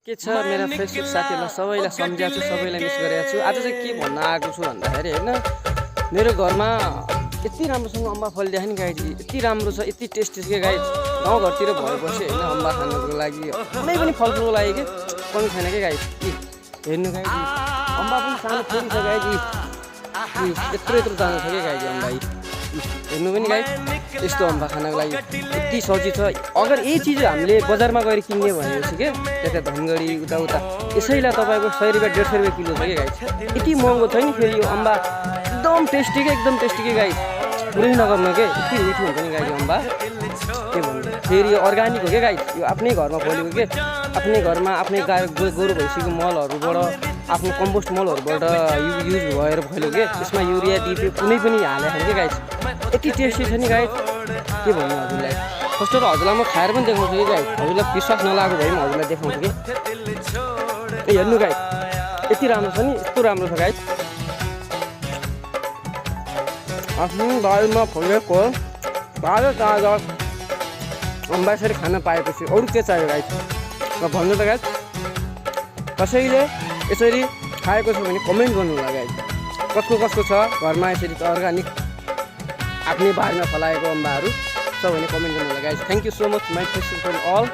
के छ मेरा फेसबुक साथीहरूलाई सबैलाई सम्झाएको छु, सबैलाई मिस गरेको छु। आज चाहिँ के भन्न आएको छु भन्दाखेरि होइन, मेरो घरमा यति राम्रोसँग अम्बा फलिदिएको नि गाइज, यति राम्रो छ, यति टेस्टी छ कि गाइज। गाउँघरतिर भएपछि होइन अम्बा खानुको लागि कुनै पनि फलफुलको लागि के कमी छैन कि गाइज। हेर्नु गाइज अम्बा पनि सानो थोरै छ गाइज, यत्रो यत्रो दाना छ कि गाइज अम्बा। हेर्नु पनि गाइज यस्तो अम्बा खानको लागि यति सजिलो छ। अगर यही चिज हामीले बजारमा गएर किन्ने भनेपछि के त्यता धनगढी उता यसैलाई तपाईँको 100 रुपियाँ 150 रुपियाँ किलो छ कि गाइज। यति महँगो छ नि फेरि यो अम्बा, एकदम टेस्टी के गाइज। पुरै नगर्नु के यति मिठो हुन्छ नि गाइज अम्बा। के भन्नु फेरि यो अर्ग्यानिक हो क्या गाइज, यो आफ्नै घरमा फलेको के, आफ्नै घरमा आफ्नै गोरु भैँसीको मलहरूबाट, आफ्नो कम्पोस्ट मलहरूबाट युज भएर फल्यो के। त्यसमा युरिया डिपी कुनै पनि हालेको छैन कि गाइज। यति टेस्टी छ नि गाइज, के भन्नु हजुरलाई। फर्स्ट त हजुरलाई म खाएर पनि देखाउँछु कि गाइज, हजुरलाई विश्वास नलागेको भए पनि हजुरलाई देखाउँछु कि। हेर्नु गाइज यति राम्रो छ नि, यस्तो राम्रो छ गाइज। आफ्नो बारीमा फलेको ताजा अम्बा यसरी खान पाएपछि अरू के चाहियो गाइज। र भन्नु त गाइज कसैले यसरी खाएको छ भने कमेन्ट गर्नु होला गाइज। कसको छ घरमा यसरी अर्ग्यानिक आफ्नै बारीमा फलाएको अम्बाहरू छ भने कमेन्ट गर्नु होला guys. Thank you so much my Facebook friend all.